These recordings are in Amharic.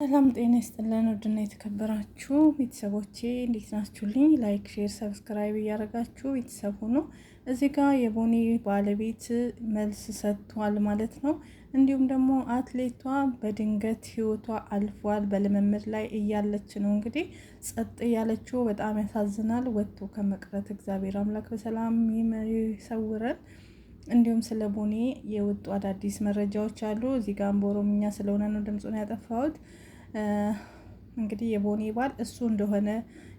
ሰላም ጤና ይስጥልን። ውድና የተከበራችሁ ቤተሰቦቼ እንዴት ናችሁልኝ? Like፣ share፣ subscribe እያደረጋችሁ ቤተሰብ ሁኑ። እዚህ ጋር የቦኒ ባለቤት መልስ ሰጥቷል ማለት ነው። እንዲሁም ደግሞ አትሌቷ በድንገት ህይወቷ አልፏል። በልምምድ ላይ እያለች ነው እንግዲህ ጸጥ እያለችው፣ በጣም ያሳዝናል። ወጥቶ ከመቅረት እግዚአብሔር አምላክ በሰላም ይሰውረን። እንዲሁም ስለ ቦኒ የወጡ አዳዲስ መረጃዎች አሉ። እዚህ ጋር በኦሮምኛ ስለሆነ ነው ድምፁን ያጠፋሁት። እንግዲህ የቦኒ ባል እሱ እንደሆነ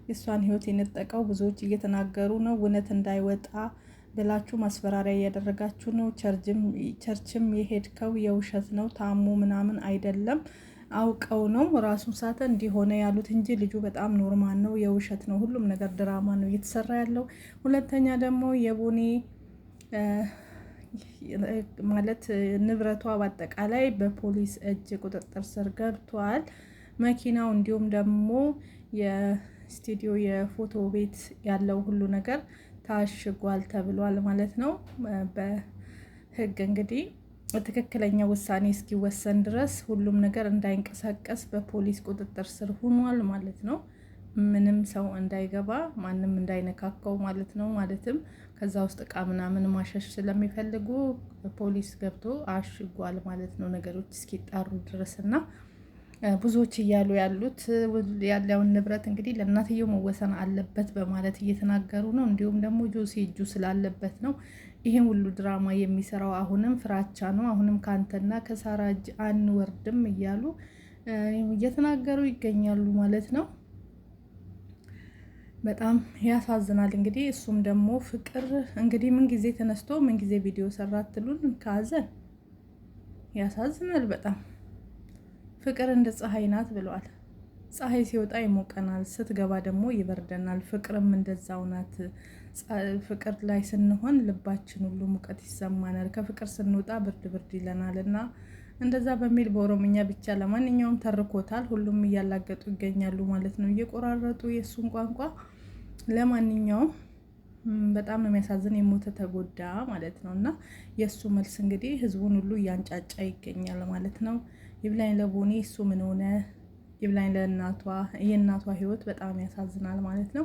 የእሷን ህይወት የነጠቀው ብዙዎች እየተናገሩ ነው። እውነት እንዳይወጣ ብላችሁ ማስፈራሪያ እያደረጋችሁ ነው። Church ም የሄድከው የውሸት ነው፣ ታሞ ምናምን አይደለም፣ አውቀው ነው ራሱን ሳተ እንዲሆነ ያሉት እንጂ ልጁ በጣም normal ነው። የውሸት ነው፣ ሁሉም ነገር ድራማ ነው እየተሰራ ያለው። ሁለተኛ ደግሞ የቦኒ ማለት ንብረቷ በአጠቃላይ በፖሊስ እጅ ቁጥጥር ስር ገብቷል። መኪናው እንዲሁም ደግሞ የስቱዲዮ የፎቶ ቤት ያለው ሁሉ ነገር ታሽጓል ተብሏል ማለት ነው። በህግ እንግዲህ ትክክለኛ ውሳኔ እስኪወሰን ድረስ ሁሉም ነገር እንዳይንቀሳቀስ በፖሊስ ቁጥጥር ስር ሆኗል ማለት ነው። ምንም ሰው እንዳይገባ፣ ማንም እንዳይነካካው ማለት ነው። ማለትም ከዛ ውስጥ እቃ ምናምን ማሸሽ ስለሚፈልጉ ፖሊስ ገብቶ አሽጓል ማለት ነው፣ ነገሮች እስኪጣሩ ድረስ። እና ብዙዎች እያሉ ያሉት ያለውን ንብረት እንግዲህ ለእናትየው መወሰን አለበት በማለት እየተናገሩ ነው። እንዲሁም ደግሞ ጆሲ እጁ ስላለበት ነው ይህን ሁሉ ድራማ የሚሰራው። አሁንም ፍራቻ ነው። አሁንም ከአንተና ከሳራ እጅ አንወርድም እያሉ እየተናገሩ ይገኛሉ ማለት ነው። በጣም ያሳዝናል። እንግዲህ እሱም ደግሞ ፍቅር እንግዲህ ምን ጊዜ ተነስቶ ምን ጊዜ ቪዲዮ ሰራትሉን ካዘን ያሳዝናል በጣም። ፍቅር እንደ ፀሐይ ናት ብለዋል። ፀሐይ ሲወጣ ይሞቀናል፣ ስትገባ ደግሞ ይበርደናል። ፍቅርም እንደዛው ናት። ፍቅር ላይ ስንሆን ልባችን ሁሉ ሙቀት ይሰማናል። ከፍቅር ስንወጣ ብርድ ብርድ ይለናል እና እንደዛ በሚል በኦሮምኛ ብቻ ለማንኛውም ተርኮታል። ሁሉም እያላገጡ ይገኛሉ ማለት ነው፣ እየቆራረጡ የእሱን ቋንቋ። ለማንኛውም በጣም ነው የሚያሳዝን፣ የሞተ ተጎዳ ማለት ነው። እና የእሱ መልስ እንግዲህ ህዝቡን ሁሉ እያንጫጫ ይገኛል ማለት ነው። ይብላኝ ለቦኒ፣ እሱ ምን ሆነ? ይብላኝ ለእናቷ፣ የእናቷ ህይወት በጣም ያሳዝናል ማለት ነው።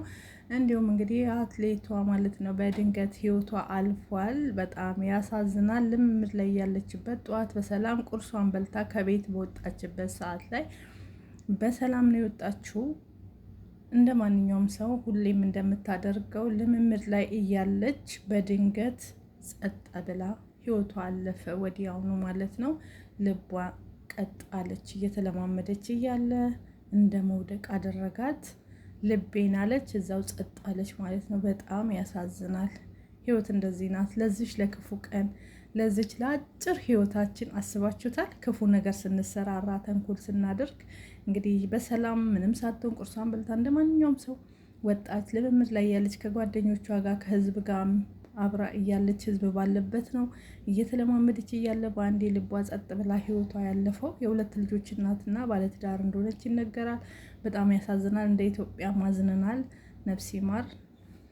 እንዲሁም እንግዲህ አትሌቷ ማለት ነው በድንገት ህይወቷ አልፏል። በጣም ያሳዝናል። ልምምድ ላይ ያለችበት ጠዋት በሰላም ቁርሷን በልታ ከቤት በወጣችበት ሰዓት ላይ በሰላም ነው የወጣችው። እንደ ማንኛውም ሰው ሁሌም እንደምታደርገው ልምምድ ላይ እያለች በድንገት ጸጥ ብላ ህይወቷ አለፈ ወዲያውኑ ማለት ነው። ልቧ ቀጥ አለች። እየተለማመደች እያለ እንደ መውደቅ አደረጋት። ልቤን አለች፣ እዛው ጸጥ አለች ማለት ነው። በጣም ያሳዝናል። ህይወት እንደዚህ ናት። ለዚች ለክፉ ቀን፣ ለዚች ለአጭር ህይወታችን አስባችሁታል? ክፉ ነገር ስንሰራራ፣ ተንኮል ስናደርግ እንግዲህ በሰላም ምንም ሳትሆን ቁርሷን በልታ እንደ ማንኛውም ሰው ወጣች። ልምምድ ላይ ያለች ከጓደኞቿ ጋር ከህዝብ ጋር አብራ እያለች ህዝብ ባለበት ነው እየተለማመደች እያለ በአንዴ ልቧ ጸጥ ብላ ህይወቷ ያለፈው። የሁለት ልጆች እናትና ባለትዳር እንደሆነች ይነገራል። በጣም ያሳዝናል። እንደ ኢትዮጵያ ማዝነናል። ነፍስ ይማር፣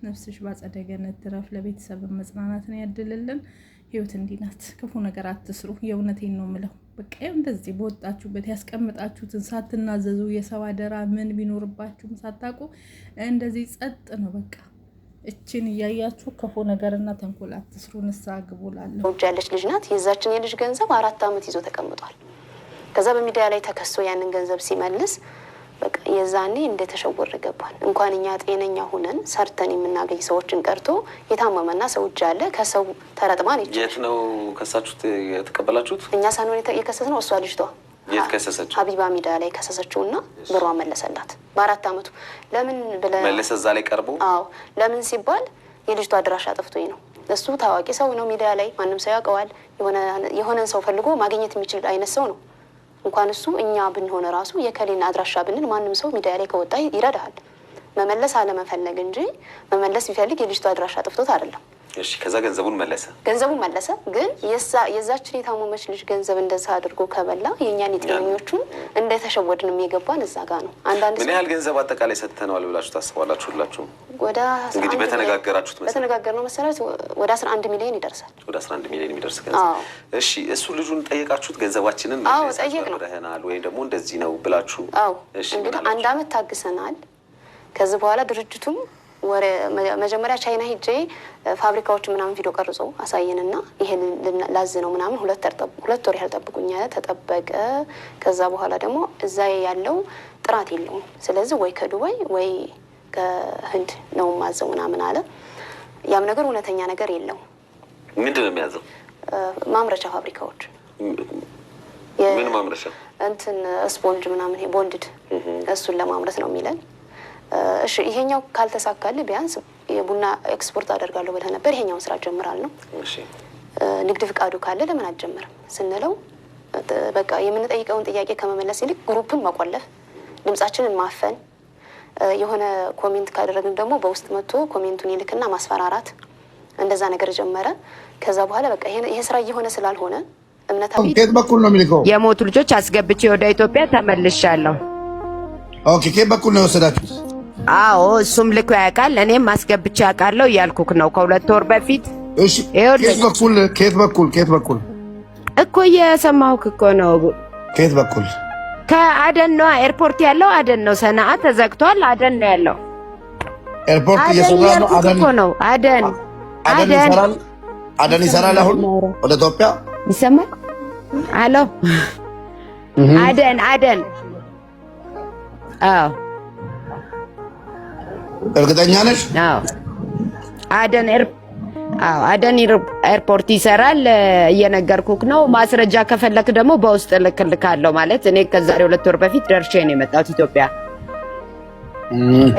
ነፍስሽ ባጸደ ገነት ትረፍ። ለቤተሰብ መጽናናትን ያድልልን። ህይወት እንዲህ ናት። ክፉ ነገር አትስሩ። የእውነቴን ነው ምለው። በቃ እንደዚህ በወጣችሁበት ያስቀምጣችሁትን ሳትናዘዙ፣ የሰው አደራ ምን ቢኖርባችሁም ሳታውቁ እንደዚህ ጸጥ ነው በቃ። እችን እያያችሁ ክፉ ነገርና ተንኮል አትስሩ፣ ንስሐ ግቡ እላለሁ። ውጭ ያለች ልጅ ናት። የዛችን የልጅ ገንዘብ 4 አመት ይዞ ተቀምጧል። ከዛ በሚዲያ ላይ ተከሶ ያንን ገንዘብ ሲመልስ በቃ የዛኔ እንደተሸወረ ገባል። እንኳን እኛ ጤነኛ ሁነን ሰርተን የምናገኝ ሰዎችን ቀርቶ የታመመና ሰው እጅ ያለ ከሰው ተረጥማን ይች የት ነው ከሳችሁት የተቀበላችሁት? እኛ ሳንሆን የከሰስነው እሷ ልጅቷ። የት ከሰሰችው? ሀቢባ ሚዲያ ላይ ከሰሰችው እና ብሯ መለሰላት በ4 አመቱ። ለምን ብለህ መለሰ እዛ ላይ ቀርቦ? አዎ፣ ለምን ሲባል የልጅቷ አድራሻ ጠፍቶኝ ነው። እሱ ታዋቂ ሰው ነው፣ ሚዲያ ላይ ማንም ሰው ያውቀዋል። የሆነን ሰው ፈልጎ ማግኘት የሚችል አይነት ሰው ነው። እንኳን እሱ እኛ ብንሆን ራሱ የከሌን አድራሻ ብንል ማንም ሰው ሚዲያ ላይ ከወጣ ይረዳሃል። መመለስ አለመፈለግ እንጂ መመለስ ቢፈልግ የልጅቷ አድራሻ ጠፍቶት አይደለም። እሺ፣ ከዛ ገንዘቡን መለሰ። ገንዘቡ መለሰ። ግን የዛችን የታመመች ልጅ ገንዘብ እንደዛ አድርጎ ከበላ የእኛን የጤነኞቹን እንደተሸወድንም የገባን እዛ ጋ ነው። አንዳንድ ምን ሰው ያህል ገንዘብ አጠቃላይ ሰጥተነዋል ብላችሁ ታስባላችሁ? ሁላችሁም ወደ እንግዲህ 11 በተነጋገራችሁት መሰረት በተነጋገርነው መሰረት ወደ 11 ሚሊዮን ይደርሳል። ወደ 11 ሚሊዮን የሚደርስ ገንዘብ። አዎ። እሺ፣ እሱ ልጁን ጠየቃችሁት? ገንዘባችንን አዎ፣ መልሰህ ጠየቅነው። አጭበርብረኸናል ወይም ደግሞ እንደዚህ ነው ብላችሁ? አዎ። እሺ፣ ምን እንግዲህ አላችሁ? አንድ አመት ታግሰናል። ከዚህ በኋላ ድርጅቱም ወደ መጀመሪያ ቻይና ሂጄ ፋብሪካዎች ምናምን ቪዲዮ ቀርጾ አሳየንና ይሄን ላዝ ነው ምናምን 2 ወር ያህል ጠብቁኝ አለ። ተጠበቀ። ከዛ በኋላ ደግሞ እዛ ያለው ጥራት የለውም። ስለዚህ ወይ ከዱባይ ወይ ከህንድ ነው ማዘው ምናምን አለ። ያም ነገር እውነተኛ ነገር የለውም። ምንድን ነው የሚያዘው? ማምረቻ ፋብሪካዎች ምን ማምረቻ? እንትን ስፖንጅ ምናምን ይሄ bonded እሱን ለማምረት ነው የሚለን። እሺ ይሄኛው ካልተሳካልህ ቢያንስ የቡና ኤክስፖርት አደርጋለሁ ብለህ ነበር፣ ይሄኛውን ስራ ጀምራል ነው። ንግድ ፍቃዱ ካለ ለምን አትጀምርም ስንለው በቃ የምንጠይቀውን ጥያቄ ከመመለስ ይልቅ group ን መቆለፍ፣ ድምጻችንን ማፈን፣ የሆነ comment ካደረግን ደግሞ በውስጥ መጥቶ comment ኡን ይልክና ማስፈራራት እንደዛ ነገር ጀመረ። ከዛ በኋላ በቃ ይሄ ስራ እየሆነ ስላልሆነ እምነት ከየት በኩል ነው የሚልከው? የሞቱ ልጆች አስገብቼ ወደ ኢትዮጵያ ተመልሻለሁ። Okay፣ ከየት በኩል ነው የወሰዳችሁት? አዎ እሱም ልኮ ያውቃል፣ እኔም አስገብቼ ያውቃለሁ እያልኩክ ነው። ከ2 ወር በፊት። እሺ፣ ይኸውልህ ከየት በኩል ከየት በኩል ከየት በኩል እኮ እየሰማሁክ እኮ ነው። ከየት በኩል? ከአደን ነው ኤርፖርት ያለው፣ አደን ነው። ሰነአ ተዘግቷል። አደን ነው ያለው። ኤርፖርት አደን እየሰራ ነው። እያልኩክ አደን እኮ ነው። አደን አደን አደን ይሰራል። አደን ይሰራል። አሁን ወደ ኢትዮጵያ ይሰማል። አሎ አደን አደን። አዎ። እርግጠኛ ነሽ? አዎ አደን ኤር አዎ አደን ኤርፖርት ይሰራል። እየነገርኩክ ነው። ማስረጃ ከፈለክ ደግሞ በውስጥ እልክልካለሁ። ማለት እኔ ከዛሬ 2 ወር በፊት ደርሼ ነው የመጣሁት ኢትዮጵያ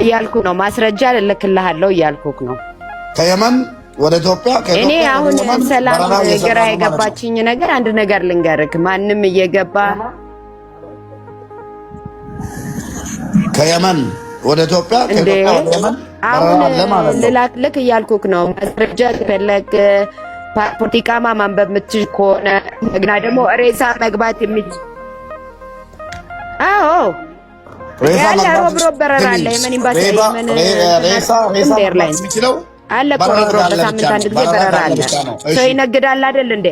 እያልኩ ነው። ማስረጃ እልክልሃለሁ እያልኩክ ነው። ከየመን ወደ ኢትዮጵያ እኔ ከኢትዮጵያ ወደ አሁን የመን ሰላም በረራ እየሰራ ግራ ነው ማለት ነው። የገባችኝ ነገር አንድ ነገር ልንገርክ። ማንም እየገባ ከየመን ወደ ኢትዮጵያ እንዴ ከኢትዮጵያ ወደ የመን አሁን በረራ አለ ማለት ነው። ልላክልክ እያልኩክ ነው። ማስረጃ ከፈለክ ፓስፖርት ኢቃማ ማንበብ የምትችል ከሆነ እንደገና ደግሞ ሬሳ መግባት የሚችል አዎ ሬሳ ያለ መግባት ሮብ ሮብ በረራ አለ። የመን ኤምባሲ የመን ሬሳ ሬሳ መግባት airlines የሚችለው አለ እኮ በረራ ሮብ ሮብ ካለ ብቻ በሳምንት ነው። አንድ ጊዜ በረራ በረራ ካለ አለ። ብቻ ነው። ሰው እሺ ይነግዳል አይደል እንዴ?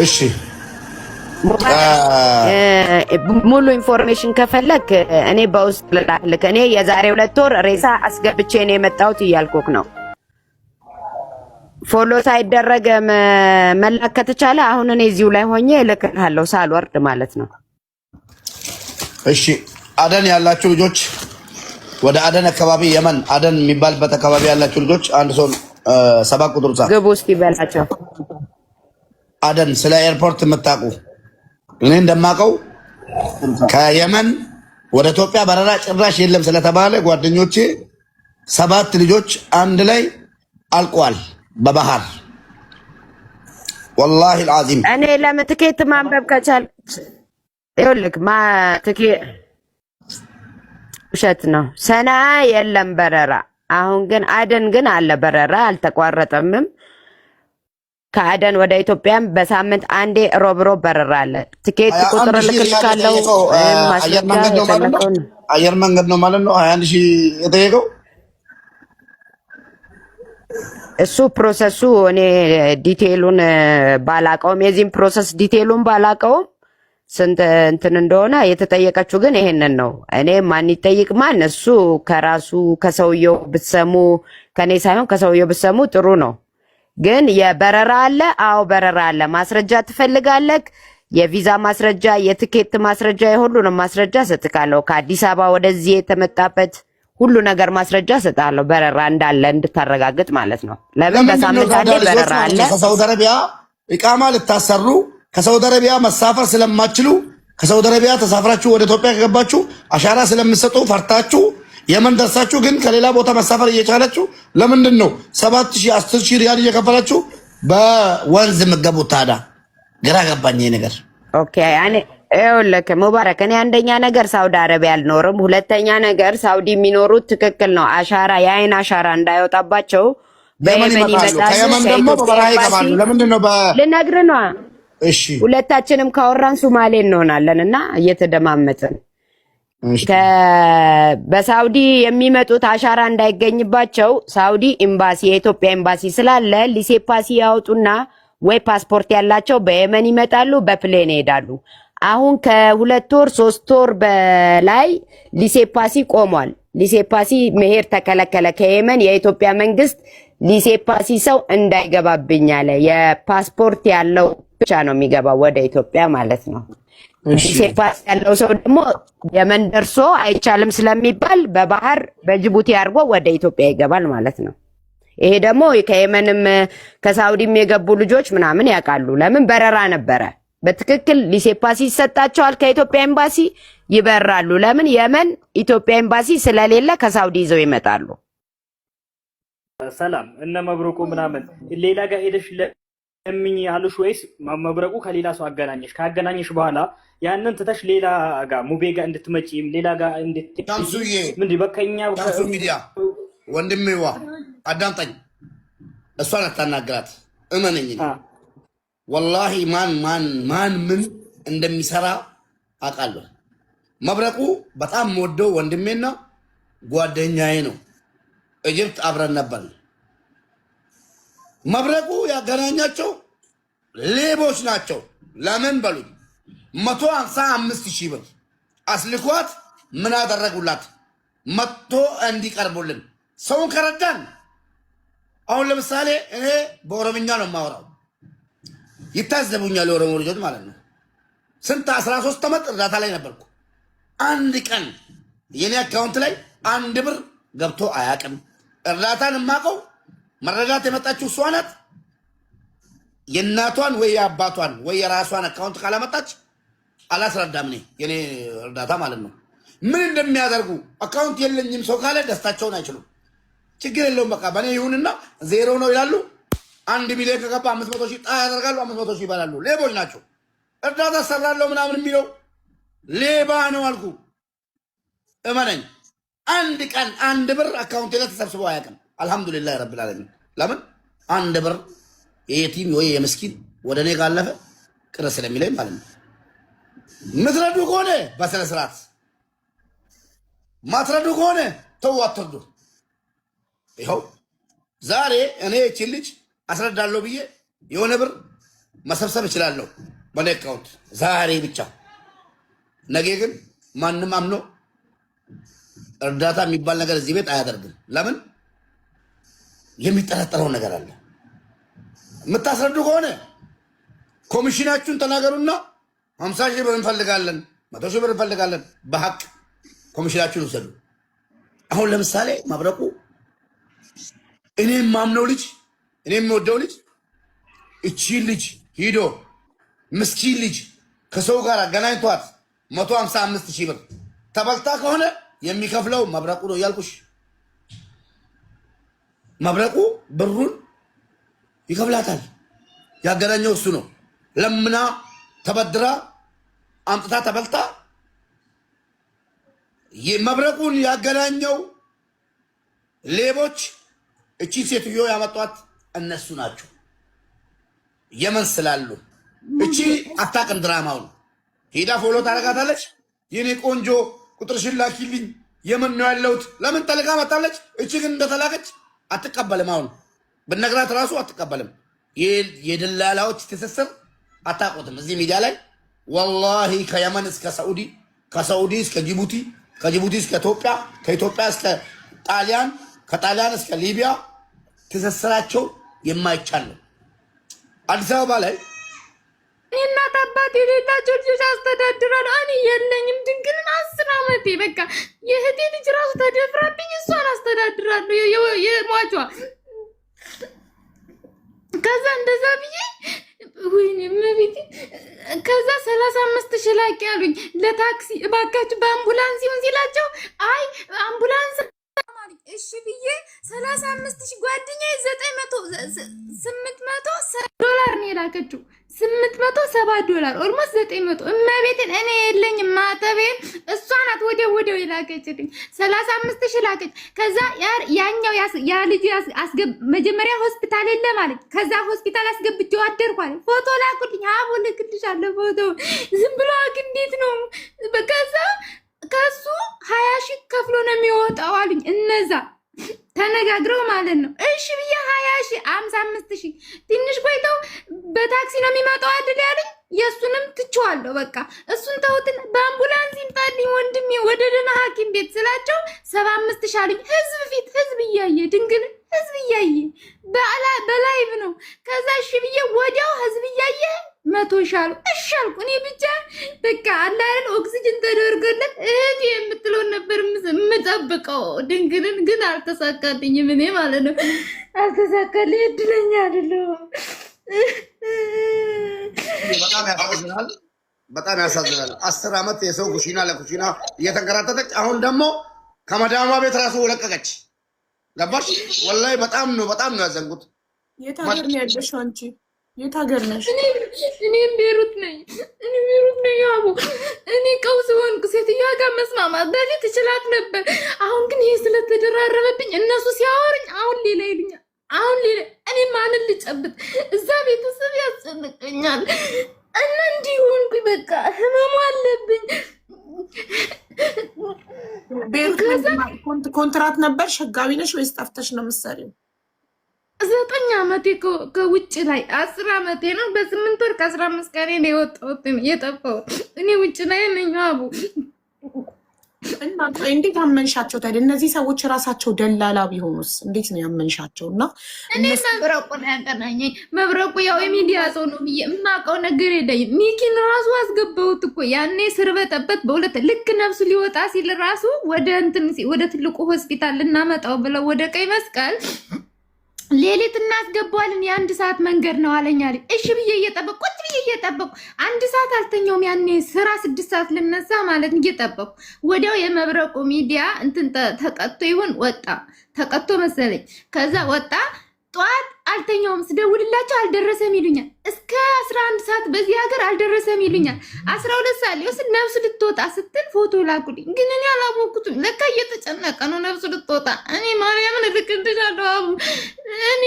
እሺ ሙሉ information ከፈለክ እኔ በውስጥ ልላክልክ። እኔ የዛሬ 2 ወር ሬሳ አስገብቼ ነው የመጣሁት እያልኩክ ነው። Follow ሳይደረግ መላክ ከተቻለ አሁን እኔ እዚሁ ላይ ሆኜ እልክልሃለሁ ሳልወርድ ማለት ነው። እሺ አደን ያላችሁ ልጆች፣ ወደ አደን አካባቢ፣ የመን አደን የሚባልበት አካባቢ ያላችሁ ልጆች አንድ ሰው 7 ቁጥር ጻፍ። ግቡ ውስጥ ይበላቸው። አደን ስለ ኤርፖርት የምታውቁ፣ እኔ እንደማውቀው ከየመን ወደ ኢትዮጵያ በረራ ጭራሽ የለም ስለተባለ ጓደኞቼ ሰባት ልጆች አንድ ላይ አልቋል በባህር፣ ወላሂ አልዓዚም። እኔ ለምን ትኬት ማንበብ ከቻል ይኸውልህ ትኬት ውሸት ነው። ሰንዓ የለም በረራ። አሁን ግን አደን ግን አለ በረራ፣ አልተቋረጠምም። ከአደን ወደ ኢትዮጵያም በሳምንት አንዴ ሮብ ሮብ በረራ አለ። ትኬት 21 ቁጥር ሺህ ሪያል እልክልካለሁ። የጠየቀው አየር ማስረጃ መንገድ ነው ማለት ነው። የፈለከውን አየር መንገድ ነው ማለት ነው። 21 ሺህ የጠየቀው። እሱ process ኡ እኔ detail ኡን ባላቀውም፣ የዚህም process detail ኡን ባላቀውም፣ ስንት እንትን እንደሆነ የተጠየቀችው ግን ይሄንን ነው። እኔ ማን ይጠይቅ ማን እሱ ከራሱ ከሰውየው ብትሰሙ፣ ከኔ ሳይሆን ከሰውየው ብትሰሙ ጥሩ ነው። ግን የበረራ አለ። አዎ በረራ አለ። ማስረጃ ትፈልጋለህ? የቪዛ ማስረጃ፣ የትኬት ማስረጃ፣ የሁሉንም ማስረጃ እሰጥካለሁ። ከአዲስ አበባ ወደዚህ የተመጣበት ሁሉ ነገር ማስረጃ እሰጥሃለሁ። በረራ እንዳለ እንድታረጋግጥ ማለት ነው። ለምን ለምንድን ነው በሳምንት ታዲያ አንዴ ልጆች በረራ ማለት አለ። ነው ከሳውዲ አረቢያ ኢቃማ ልታሰሩ ከሳውዲ አረቢያ መሳፈር ስለማትችሉ፣ ከሳውዲ አረቢያ ተሳፍራችሁ ወደ ኢትዮጵያ ከገባችሁ አሻራ ስለምሰጡ ፈርታችሁ የመን ደርሳችሁ ግን ከሌላ ቦታ መሳፈር እየቻላችሁ ለምንድን ነው 7,000 10,000 ሪያል እየከፈላችሁ በወንዝ የምትገቡት? ታዲያ ግራ ገባኝ ይሄ ነገር። Okay እኔ ይኸውልህ ሙባረክ፣ እኔ አንደኛ ነገር ሳውዲ አረቢያ አልኖርም። ሁለተኛ ነገር ሳውዲ የሚኖሩት ትክክል ነው፣ አሻራ የአይን አሻራ እንዳይወጣባቸው የመን በየመን ይመጣሉ። ይመጣሉ። ከየመን ደግሞ ከኢትዮጵያ በበረሃ ኤምባሲ ይገባሉ። ለምንድን ነው ልነግርህ ነዋ። እሺ ሁለታችንም ካወራን ሱማሌ እንሆናለን እና እየተደማመጥን እሺ በሳውዲ የሚመጡት አሻራ እንዳይገኝባቸው ሳውዲ ኤምባሲ የኢትዮጵያ ኤምባሲ ስላለ ሊሴፓሲ ያወጡና ወይ ፓስፖርት ያላቸው በየመን ይመጣሉ፣ በ plane ይሄዳሉ። አሁን ከ2 ወር 3 ወር በላይ ሊሴፓሲ ቆሟል። ሊሴፓሲ መሄድ ተከለከለ። ከየመን የኢትዮጵያ መንግስት ሊሴፓሲ ሰው እንዳይገባብኝ አለ። የፓስፖርት ያለው ብቻ ነው የሚገባው ወደ ኢትዮጵያ ማለት ነው። እሺ ሊሴፓሲ ያለው ሰው ደግሞ የመን ደርሶ አይቻልም ስለሚባል በባህር በጅቡቲ አድርጎ ወደ ኢትዮጵያ ይገባል ማለት ነው። ይሄ ደግሞ ከየመንም ከሳውዲም የገቡ ልጆች ምናምን ያውቃሉ። ለምን በረራ ነበረ። በትክክል ሊሴፓሲ ይሰጣቸዋል ከኢትዮጵያ ኤምባሲ ይበራሉ። ለምን የመን ኢትዮጵያ ኤምባሲ ስለሌለ ከሳውዲ ይዘው ይመጣሉ። ሰላም እነ መብረቁ ምናምን ሌላ ጋር ሄደሽ ለምኝ ያሉሽ ወይስ መብረቁ ከሌላ ሰው አገናኘሽ? ካገናኘሽ በኋላ ያንን ትተሽ ሌላ ጋር ሙቤ ጋር እንድትመጪ ሌላ ጋር እንድትሄጂ ሻምሱዬ ምንድን በቃ እኛ ሻምሱ ሚዲያ ወንድሜዋ አዳምጠኝ። እሷን አታናግራት፣ እመነኝ። ወላሂ ማን ማን ማን ምን እንደሚሰራ አውቃለሁ። መብረቁ በጣም የምወደው ወንድሜና ጓደኛዬ ነው። Egypt አብረን ነበር። መብረቁ ያገናኛቸው ሌቦች ናቸው። ለምን በሉኝ፣ 155,000 ብር አስልኳት ምን አደረጉላት? መጥቶ እንዲቀርቡልን ሰውን ከረዳን። አሁን ለምሳሌ እኔ በኦሮምኛ ነው የማወራው፣ ይታዘቡኛል የኦሮሞ ልጆች ማለት ነው። ስንት 13 ዓመት እርዳታ ላይ ነበርኩ። አንድ ቀን የኔ account ላይ አንድ ብር ገብቶ አያውቅም። እርዳታን የማውቀው መረዳት የመጣችው እሷ ናት። የእናቷን ወይ የአባቷን ወይ የራሷን account ካላመጣች አላስረዳም። እኔ የኔ እርዳታ ማለት ነው። ምን እንደሚያደርጉ account የለኝም ሰው ካለ ደስታቸውን አይችሉም። ችግር የለውም በቃ በእኔ ይሁንና ዜሮ ነው ይላሉ። 1 ሚሊዮን ከገባ 500,000 ጣ ያደርጋሉ። 500,000 ይበላሉ። ሌቦች ናቸው። እርዳታ ሰራለሁ ምናምን የሚለው ሌባ ነው አልኩ። እመነኝ። አንድ ቀን አንድ ብር account ላይ ተሰብስበው አያውቅም። الحمد لله رب العالمين። ለምን አንድ ብር የየቲም ወይ የምስኪን ወደ እኔ ካለፈ ቅር ስለሚለኝ ማለት ነው። ምትረዱ ከሆነ በስነ ስርዓት፣ ማትረዱ ከሆነ ተው፣ አትርዱ። ይኸው ዛሬ እኔ ይህችን ልጅ አስረዳለሁ ብዬ የሆነ ብር መሰብሰብ እችላለሁ በእኔ account ዛሬ ብቻ። ነገ ግን ማንም አምኖ እርዳታ የሚባል ነገር እዚህ ቤት አያደርግም። ለምን? የሚጠረጠረው ነገር አለ። የምታስረዱ ከሆነ ኮሚሽናችሁን ተናገሩና 50,000 ብር እንፈልጋለን፣ 100,000 ብር እንፈልጋለን። በሀቅ ኮሚሽናችሁን ውሰዱ። አሁን ለምሳሌ መብረቁ እኔ የማምነው ልጅ፣ እኔ የምወደው ልጅ እቺ ልጅ ሂዶ ምስኪን ልጅ ከሰው ጋር አገናኝቷት 155,000 ብር ተበልታ ከሆነ የሚከፍለው መብረቁ ነው እያልኩሽ፣ መብረቁ ብሩን ይከፍላታል። ያገናኘው እሱ ነው። ለምና ተበድራ አምጥታ ተበልታ መብረቁን ያገናኘው ሌቦች እቺ ሴትዮ ያመጧት እነሱ ናቸው። የመን ስላሉ እቺ አታውቅም ድራማውን። ሄዳ follow ታደርጋታለች። የኔ ቆንጆ ቁጥርሽን ላኪልኝ፣ የመን ነው ያለሁት። ለምን ተልካ መጣለች። እቺ ግን እንደተላከች አትቀበልም። አሁን ብነግራት ራሱ አትቀበልም። የደላላዎች ትስስር አታውቁትም። እዚህ ሚዲያ ላይ ወላሂ ከየመን እስከ ሳዑዲ፣ ከሳዑዲ እስከ ጅቡቲ፣ ከጅቡቲ እስከ ኢትዮጵያ፣ ከኢትዮጵያ እስከ ጣሊያን፣ ከጣሊያን እስከ ሊቢያ ትስስራቸው የማይቻል ነው። አዲስ አበባ ላይ እኔ እናት አባት የሌላቸው ልጆች አስተዳድራለሁ። እኔ የለኝም። ድንግልን 10 አመቴ በቃ የእህቴ ልጅ ራሱ ተደፍራብኝ እሷን አስተዳድራለሁ የሟቿ። ከዛ እንደዛ ብዬ ወይኔ እመቤቴ፣ ከዛ 35,000 ላኪ ያሉኝ ለታክሲ፣ እባካችሁ በአምቡላንስ ይሁን ሲላቸው አይ አምቡላንስ እሺ ብዬ 35,000 ጓደኛዬ 900 800 ዶላር ነው የላከችው። 870 ዶላር፣ almost 900። እመቤቴን እኔ የለኝም ማተቤን። እሷ ናት ወዲያው የላከችልኝ። 35,000 ላከች። ከዛ ያኛው ያ ልጁ መጀመሪያ ሆስፒታል የለም አለኝ። ከዛ ሆስፒታል አስገብቼው አደርኩ አለኝ። ፎቶ ላኩልኝ። አቦ ልክልሻለሁ ፎቶ። ዝም ብሎ እንዴት ነው? ከዛ ከሱ 20,000 ከፍሎ ነው የሚወጣው አሉኝ እነዛ ተነጋግረው ማለት ነው። እሺ ብዬ 20,000፣ 55,000። ትንሽ ቆይተው በታክሲ ነው የሚመጣው አይደል ያሉኝ። የእሱንም ትቼዋለሁ። በቃ እሱን ተውትን፣ በአምቡላንስ ይምጣልኝ ወንድሜ ወደ ደህና ሐኪም ቤት ስላቸው 75,000 አሉኝ። ህዝብ ፊት፣ ህዝብ እያየ፣ ድንግል ህዝብ እያየ በ live ነው። ከዛ እሺ ብዬ ወዲያው ህዝብ እያየ 100,000 አሉ። እሺ አልኩ። እኔ ብቻ በቃ አለ አይደል ኦክሲጅን ተደርጎለት እህቴ የምትለውን ነበር የምጠብቀው። ድንግልን ግን አልተሳካልኝም። እኔ ማለት ነው አልተሳካልኝ። እድለኛ አይደለሁም። በጣም ያሳዝናል። በጣም ያሳዝናል። 10 ዓመት የሰው ኩሽና ለኩሽና እየተንከራተተች አሁን ደግሞ ከመዳሟ ቤት ራሱ ለቀቀች። ገባሽ? ወላሂ በጣም ነው ያዘንኩት። የት ሀገር ነው ያለሽው አንቺ? የት ሀገር ነሽ? እኔም ቤሩት ነኝ። እኔ ቤሩት ነኝ። አቡ እኔ ቀውስ ሆንኩ። ሴትዮዋ ጋር መስማማት በፊት እችላት ነበር። አሁን ግን ይሄ ስለተደራረበብኝ እነሱ ሲያወሩኝ አሁን ሌላ ይሉኛል፣ አሁን ሌላ። እኔ ማንን ልጨብጥ? እዛ ቤተሰብ ያስጨንቀኛል እና እንዲህ ሆንኩኝ። በቃ ህመሙ አለብኝ። ቤሩት ኮንትራት ነበርሽ? ህጋዊ ነሽ ወይስ ጠፍተሽ ነው የምትሰሪው? 9 ዓመቴ ከውጭ ላይ፣ 10 ዓመቴ ነው። በ8 ወር ከ15 ቀኔ ነው የወጣሁት የጠፋሁት። እኔ ውጭ ላይ ነኝ አቡ። እና ቆይ እንዴት አመንሻቸው ታዲያ? እነዚህ ሰዎች ራሳቸው ደላላ ቢሆኑስ እንዴት ነው ያመንሻቸው? እና እኔ መብረቁ ነው ያገናኘኝ። መብረቁ ያው የሚዲያ ሰው ነው ብዬ የማውቀው ነገር የለኝም። ሚኪን ራሱ አስገባሁት እኮ ያኔ ስርበጠበት በሁለት ልክ ነፍሱ ሊወጣ ሲል ራሱ ወደ እንትን ወደ ትልቁ ሆስፒታል ልናመጣው ብለው ወደ ቀይ መስቀል ሌሊት እናስገባዋለን፣ የአንድ ሰዓት መንገድ ነው አለኝ አለኝ። እሺ ብዬ እየጠበቅኩ፣ ቁጭ ብዬ እየጠበቅኩ አንድ ሰዓት አልተኛውም። ያኔ ስራ 6 ሰዓት ልነሳ ማለት እየጠበቅኩ ወዲያው የመብረቁ ሚዲያ እንትን ተቀጥቶ ይሁን ወጣ፣ ተቀጥቶ መሰለኝ። ከዛ ወጣ። ጠዋት አልተኛውም። ስደውልላቸው አልደረሰም ይሉኛል። እስከ 11 ሰዓት በዚህ ሀገር አልደረሰም ይሉኛል። 12 ሰዓት ሊወስድ ነፍሱ ልትወጣ ስትል ፎቶ ላኩልኝ። ግን እኔ አላወኩትም። ለካ እየተጨነቀ ነው ነፍሱ ልትወጣ። እኔ ማርያምን እልክልሻለሁ አቡ። እኔ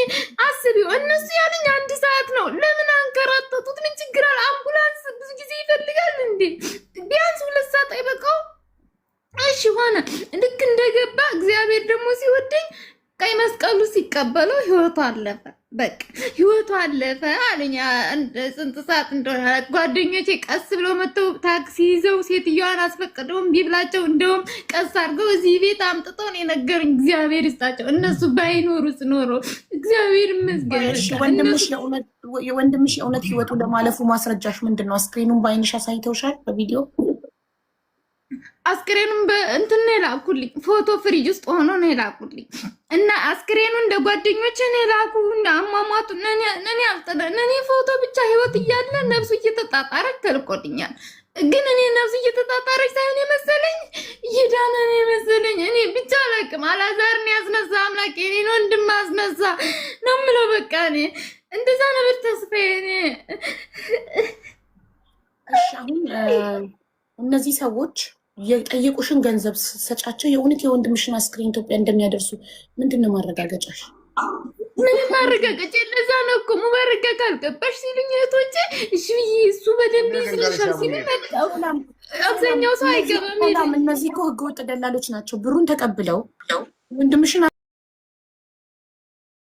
አስቢው፣ እነሱ ያሉኝ አንድ ሰዓት ነው። ለምን አንከራተቱት? ምን ችግር አለ? አምቡላንስ ብዙ ጊዜ ይፈልጋል እንዴ? ቢያንስ 2 ሰዓት አይበቃው? እሺ ሆነ። ልክ እንደገባ እግዚአብሔር ደግሞ ሲወደኝ ቀይ መስቀሉ ሲቀበለው ህይወቱ አለፈ። በቃ ህይወቱ አለፈ አለኝ። ስንት ሰዓት እንደሆነ ጓደኞቼ ቀስ ብለው መጥተው ታክሲ ይዘው ሴትዮዋን አስፈቅደው እምቢ ብላቸው እንደውም ቀስ አድርገው እዚህ ቤት አምጥተው ነው የነገሩኝ። እግዚአብሔር ይስጣቸው። እነሱ ባይኖሩስ ኖሮ እግዚአብሔር ይመስገን። ወንድምሽ የእውነት ህይወቱ ለማለፉ ማስረጃሽ ምንድን ነው? አስክሬኑን በአይንሽ አሳይተውሻል በቪዲዮ? አስክሬኑን በእንትን ነው የላኩልኝ። ፎቶ ፍሪጅ ውስጥ ሆኖ ነው የላኩልኝ። እና አስክሬኑን እንደ ጓደኞቼ ነው የላኩ። እንደ አሟሟቱ እኔ አልጠለ እኔ ፎቶ ብቻ ህይወት እያለ ነፍሱ እየተጣጣረች ተልኮልኛል። ግን እኔ ነፍሱ እየተጣጣረች ሳይሆን የመሰለኝ እየዳነ ነው የመሰለኝ። እኔ ብቻ አላውቅም። አላዛርን ያስነሳ አምላክ የኔን ወንድም አስነሳ ነው የምለው። በቃ እኔ እንደዛ ነበር ተስፋዬ። እኔ እሺ አሁን እነዚህ ሰዎች የጠየቁሽን ገንዘብ ሰጫቸው የእውነት የወንድምሽን አስክሬን ኢትዮጵያ እንደሚያደርሱ ምንድን ነው ማረጋገጫሽ? ምንም ማረጋገጫ ለዛ ነው እኮ ሙባረክ ካልገባሽ ሲሉኝ እህቶቼ እሺ ብዬ እሱ በደንብ ይዝልሻል ሲሉ መጣሁ። አብዛኛው ሰው አይገባም። እነዚህ እኮ ህገወጥ ደላሎች ናቸው። ብሩን ተቀብለው ወንድምሽን